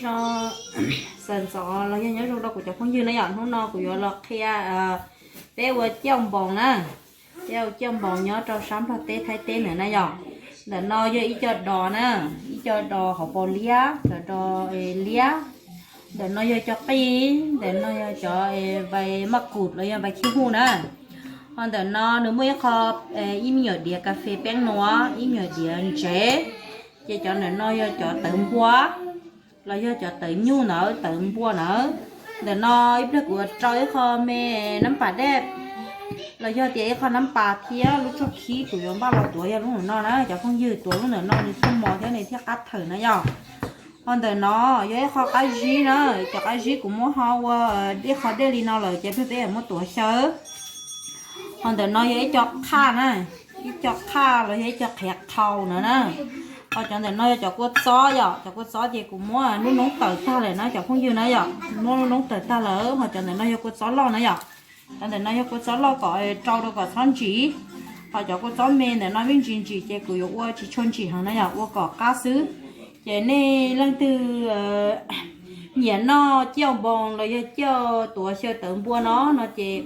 Zoo, xav ntxov los yog nyob zoo rau kuv cov phooj ywg na yom. Hnub no kuv yuav los qhia peb ua ciaj npoos na, peb ua ciaj npoos nyob rau sab Nplog teb Thaib teb ntawd na yom. Ntawm no yog ib co dos na, ib co dos hauv paus liab, cov dos liab. Ntawm no yog cov qij, ntawm no yog cov vais maj kus los yog vais khib huj na. Ho ntawm no nws muaj ib qho, ib me nyuam diav kas fes peeb nuav, ib me nyuam diav ntsev. Ces cov ntawm no yog cov tawv npua, los yog cov tawv nyuj ntawd, tawv npua ntawd. Ntawm no ib pliag kuv yuav rau ib qho me nab pas dej, los yog tias ib qho nab pas thiab lub tshuaj khib kuv yuav npaj los tuav yog lub ntawm no na cov phooj ywg. Tuav lub ntawm no nws thiaj mos thiab nws thiaj qab thawm na yom. Ho ntawm no yog ib qho qab zib na, cov qab zib kuv muab ho ua dej qho dej li no lawm ces pliag peb yuav muab tuav xyaw. Ho ntawm no yog ib co qhaj na, ib co qhaj los yog ib co qhiav qhau na na. Ho cov ntawm no yog cov kua txob yom, cov kua txob ces kuv muab noob noob tawm tag lawm na cov phooj ywg na yom, muab noob noob tawm tag lawm. Ho cov ntawm no yog kua txob loj na yom, cov ntawm no yog kua txob loj kom rau rau kom txhob ntsim. Ho cov kua txob me ntawm no me ntsis ntsim ces kuv yuav ua tsis tshua ntsim heev na yom, ua kom qab xwb. Ces nej leej twg nyiam noj ciaj npoos los yog ciaj tuav xyaw tawv npua no no ces,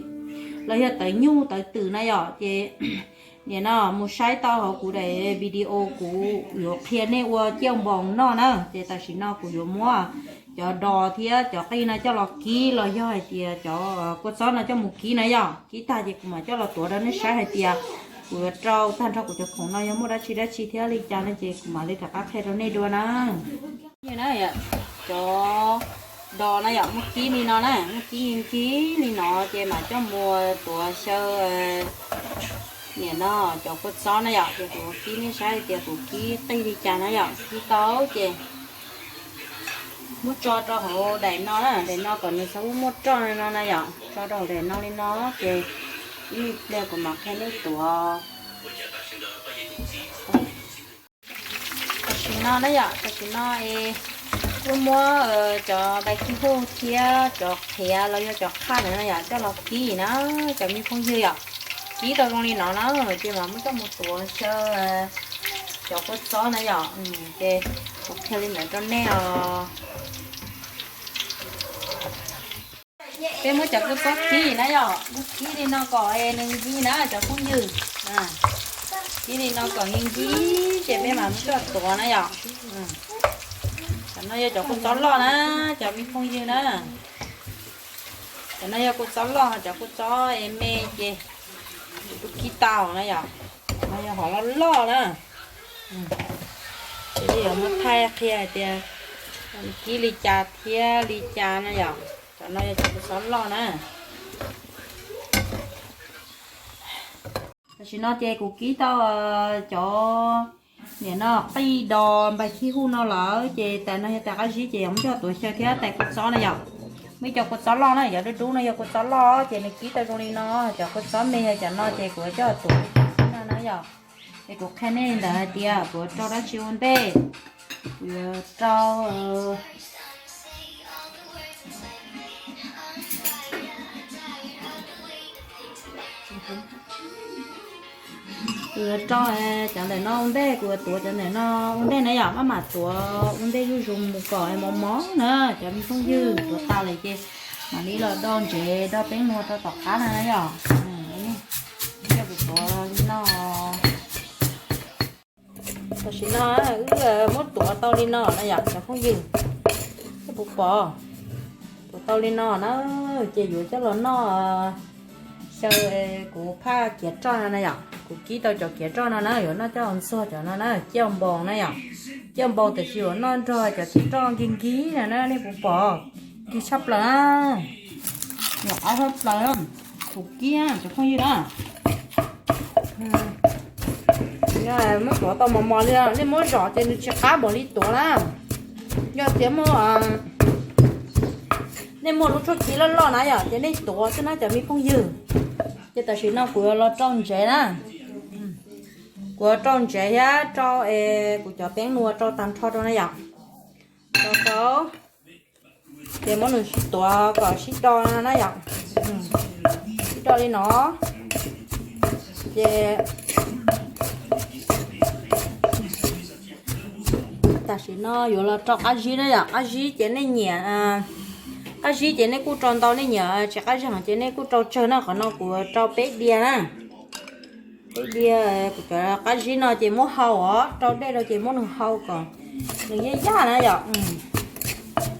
los yog tawv nyuj tawv twm na yom, ces nim no mus saib tau hauv kuv daim video kuv yuav qhia nej ua ciaj npoos noj na. Ces tam sim no kuv yuav muab cov dos thiab cov qij no coj los kib los yog hais tias cov kua txob no coj mus kib na yom. Kib tag ces kuv mam coj los tuav rau nej saib hais tias kuv yuav rau tag nrho kuv cov khoom no yog muaj dab tsi dab tsi thiab li cas no ces kuv mam li rov qab qhia rau nej dua na. Cov dos na yom, muab kib li no na, muab kib nkig li no ces mam coj mus tuav xyaw. Nim no cov kua txob na yom, ces kuv kib nej saib hais tias kuv kib qij li cas na yom. Kib tau ces muab tso rau hauv daim no na, daim no kom nws txhob muaj roj no na yom. Tso rau hauv daim no li no ces ib pliag kuv mam qhia nej tuav. Tam sim no na yom, tam sim no es kuj muab cov dai khib huj thiab cov qhiav los yog cov qhaj ntawd na yom coj los kib na, cov me phooj ywg yom. Kib tau zoo li no na ces mam muab coj mus tuav xyaw cov kua txob na yom. Ces kuv qhia li ntawd rau nej os. Peb muab cov kua txob kib na yom, muab kib li no kom nws nkig na cov phooj ywg. Kib li no kom nkig nkig ces peb mam muab coj tuav na yom. Cov no yog cov kua txob loj na, cov me phooj ywg na. Cov no yog kua txob loj, cov kua txob me ces kuv kib tau na yom. Cov no yog hom loj loj na. Ces yuav muab thaij qhia hais tias kib li cas thiab li cas na yom. Cov no yog cov kua txob loj na. Tam sim no ces kuv kib tau cov nim no qij dos npais khib huj no lawm ces tais no yog tais qab zib ces yuav muab coj tuav xyaw thiab tais kua txob na yom. Muaj ib co kua txob loj na, cov dub dub no yog kua txob loj ces nws kib tau zoo li no. Cov kua txob me yog cov no ces kuv coj tuav no na yom. Es kuv qhia nej ntawd hais tias kuv rau dab tsi ua ntej. Kuv yuav rau Kuv yuav rau cov ntawm no ua ntej, kuv yuav tuav cov ntawm no ua ntej na yom, maj mam tuav ua ntej zuj zus mus kom mos mos na cov me phooj ywg. Tuav tas lawm ces mam li los do ntsev do peeb nua rau tom qab na yom. Coj kuv tuav li no. Tam sim no wb muab tuav tau li no na yom cov phooj ywg, coj puv pom. Tuav tau li no na ces yuav coj los noj xyaw kuv phaj kiav roj no na yom. Kuv kib tau cov kiav roj no na yuav noj coj ntxuag cov no na, ciaj npoos na yom. Ciaj npoos tiam sis yuav noj nrog cov kiav roj nkig nkig no na nej puv pom, nkig tshaj plaws na. Nyuam qab tshaj plaws, kuv kib cov phooj ywg na. Muab tuav tau mos mos li, nej muab zom ces nws tsis qab npaum li tuav na. Yog tias muaj, nej muaj lub tshuaj kib loj loj na yom ces nej tuav xwb na cov me phooj ywg. Ces tam sim no kuv yuav los rau ntsev na. Kuv yuav rau ntsev thiab rau es kuv cov peeb nua rau tag nrho rau na yom. Rau rau ces muab nws tuav kom sib do na yom. Sib do li no ces ta Tam sim no yuav los rau qab zib na yom, qab zib ces nej nyiam, qab zib ces nej kuj rau ntau, nej nyiam tsis qab zib ces nej kuj rau tsawg na. Qhov no kuv rau peb diav na, peb diav. Kuv cov qab zib no ces muab hau os, rau dej rau ces muab nws hau kom nws yaj yaj na yom.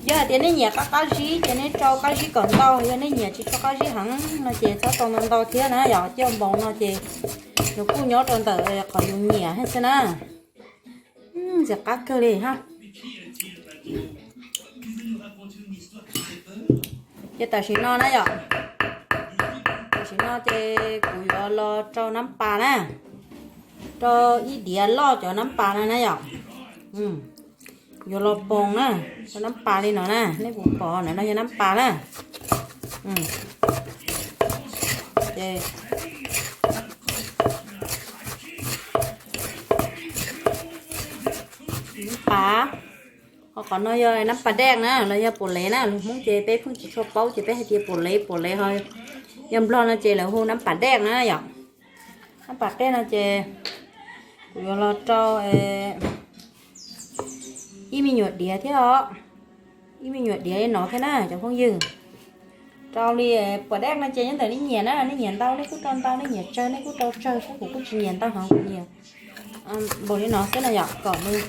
Yog hais tias nej nyiam qab qab zib ces nej rau qab zib kom ntau, yog nej nyiam tsis rau qab zib heev no ces txhob rau ntau ntau thiab na yom. Coj npoos no ces nws kuj nyob rau ntawm qhov yus nyiam thiab xwb na. Ntxim qab kawg li ha. Ces tam sim no na yom, tam sim no ces kuv yuav los rau nab pas na, rau ib diav loj cov nab pas no na yom. Yuav los poos na, rau nab pas li no na, nej puas pom na, no yog nab pas na. Ces nab pas, ho qhov no yog nab pas dej na los yog puas lev na, lus Hmoob ces peb pheej tsis tshua paub ces peb hais tias puas lev, puas lev ho, yog Nplog no ces lawv hu nab pas dej na yom. Nab pas dej no ces kuv yuav los rau ib me nyuam diav thiab os, ib me nyuam diav li no thiab na cov phooj ywg. Rau li puas dej no ces nyob ntawm nej nyiam na, nej nyiam ntau nej kuj rau ntau, nej nyiam tsawg nej kuj rau tsawg, kuv kuj tsis nyiam ntau heev, kuv nyiam npaum li no xwb na yom, kom nws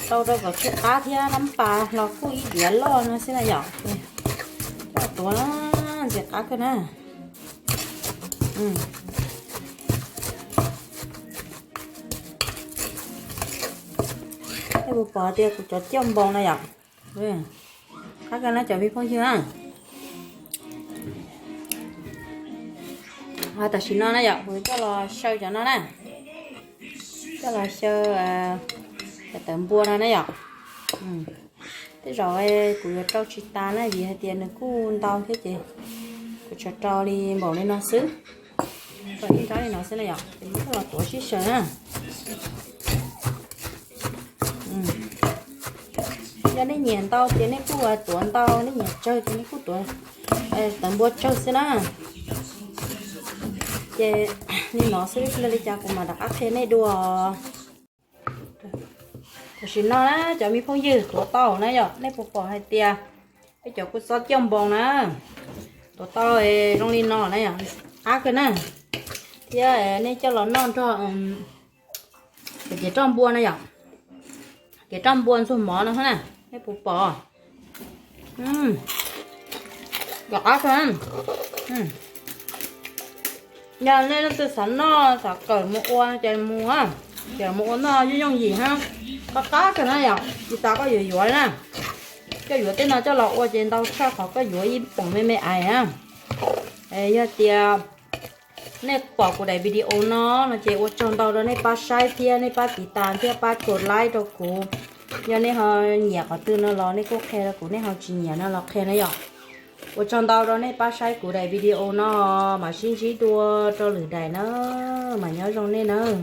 rau rau kom tsw qab thiab nab pas los kuj ib diav loj no xwb na yom. Coj tuav ntxim qab kawg na. Nej puas pom tias kuv cov coj npoos na yom, qab kawg na cov me phooj ywg na. Tam sim no na yom, kuv coj los xyaw cov no na, coj los xyaw cov tawv npua no na yom. Tej zaum kuv yuav rau tsis tas na vim hais tias nws kuj ntau thiab ces kuv tsuas rau li npaum li no xwb, rau ib nrab li no xwb na yom, ces muab coj los tuav sib xyaw na. Yog nej nyiam ntau ces nej kuj tuav ntau, nej nyiam tsawg ces nej kuj tuav tawv npua tsawg xwb na. Ces li no xwb, li cas kuv mam rov qab qhia nej dua. Tam sim no na cov me phooj ywg, tuav tau na yom, nej puas pom hais tias peb cov kua txob coj npoos na, tuav tau zoo li no na yom, qab kawg na. Thiab nej coj los noj nrog kev roj npua na yom, kev roj npua ntxuag mov no na, nej puas pom. Cov qab kawg. Yog nej leej twg xav noj xav kawm mus ua ces mus, kawm mus ua noj yooj yooj yim hab. Qab qab kawg na yom, tsis tas koj yuav yuav li na. Koj yuav tej no coj los ua ces ntau tshaj qhov koj yuav ib poom me me ais na. Yog tias nej pom kuv daim video no no ces ua tsaug ntau rau nej pab saib thiab nej pab tiv tas thiab pab tsuas like rau kuv. Yog nej ho nyiam qhov twg no los nej kuj qhia rau kuv, nej ho tsis nyiam no los qhia na yom. Ua tsaug ntau rau nej pab saib kuv daim video no, mam sib ntsib dua rau lwm daim na, mam nyob zoo nej nawb.